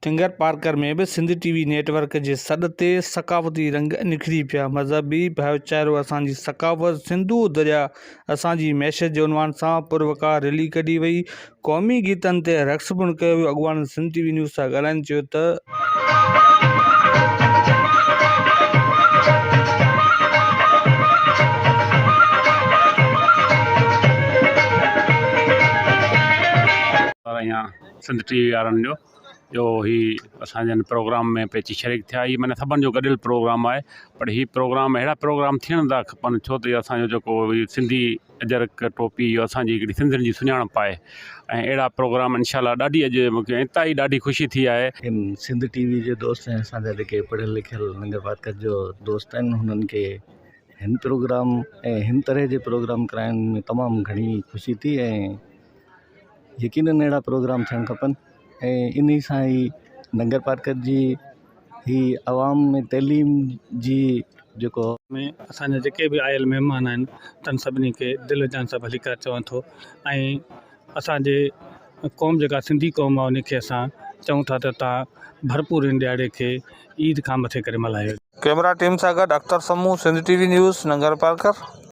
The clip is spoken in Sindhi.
ننگر پارڪر ۾ به سنڌ ٽي وي نيٽ ورڪ جي سڏ تي ثقافتي رنگ نکري پيا، مذهبي ڀائيچارو اسان جي ثقافت، سنڌو درياء اسان جي معيشت جي عنوان سان پروقار ريلي ڪڍي وئي، قومي گيتن تي رقص پڻ ڪيو ويو، اڳواڻن سنڌ ٽي وي نيوز سان ڳالهائيندي چيو ته. سنڌ ٽي وي وارن جو جو هي اسان جي هن پروگرام ۾ پئي اچي شريڪ ٿيا هي معنيٰ سڀني جو گڏيل پروگرام آهي پر هي پروگرام اهڙا پروگرام ٿيڻ ٿا کپن ڇو ته اسانجو جيڪو هي سنڌي اجرڪ ٽوپي اهو اسانجي هڪڙي سنڌين جي سڃاڻپ آهي ۽ اهڙا پروگرام انشاء الله ڏاڍي اڄ مونکي انتهائي ڏاڍي خوشي ٿي آهي. هن سنڌ ٽي وي جي دوست ۽ اسان جا جيڪي پڙهيل لکيل ننگر پارڪر جو دوست آهن هنن کي هن پروگرام ۽ هن طرح جي پروگرام ڪرائڻ ۾ تمام گهڻي خوشي ٿي ۽ يقينن اهڙا پروگرام ٿيڻ کپن ۽ انهي سان ئي ننگر پارڪر جي هي عوام ۾ تعليم جي جيڪو. ۾ اسان جا جيڪي به آيل مهمان آهن تن سڀني کي دل و جان سان ڀليڪار چوان ٿو ۽ اسان جي قوم جيڪا سنڌي قوم آهي ان کي اسان چئون ٿا ته توهان ڀرپور ان ڏهاڙي کي عيد کان مٿي ڪري ملهايو. ڪئميرا ٽيم سان گڏ Akhtar Samoon, Sindh T V news, Nangarparkar.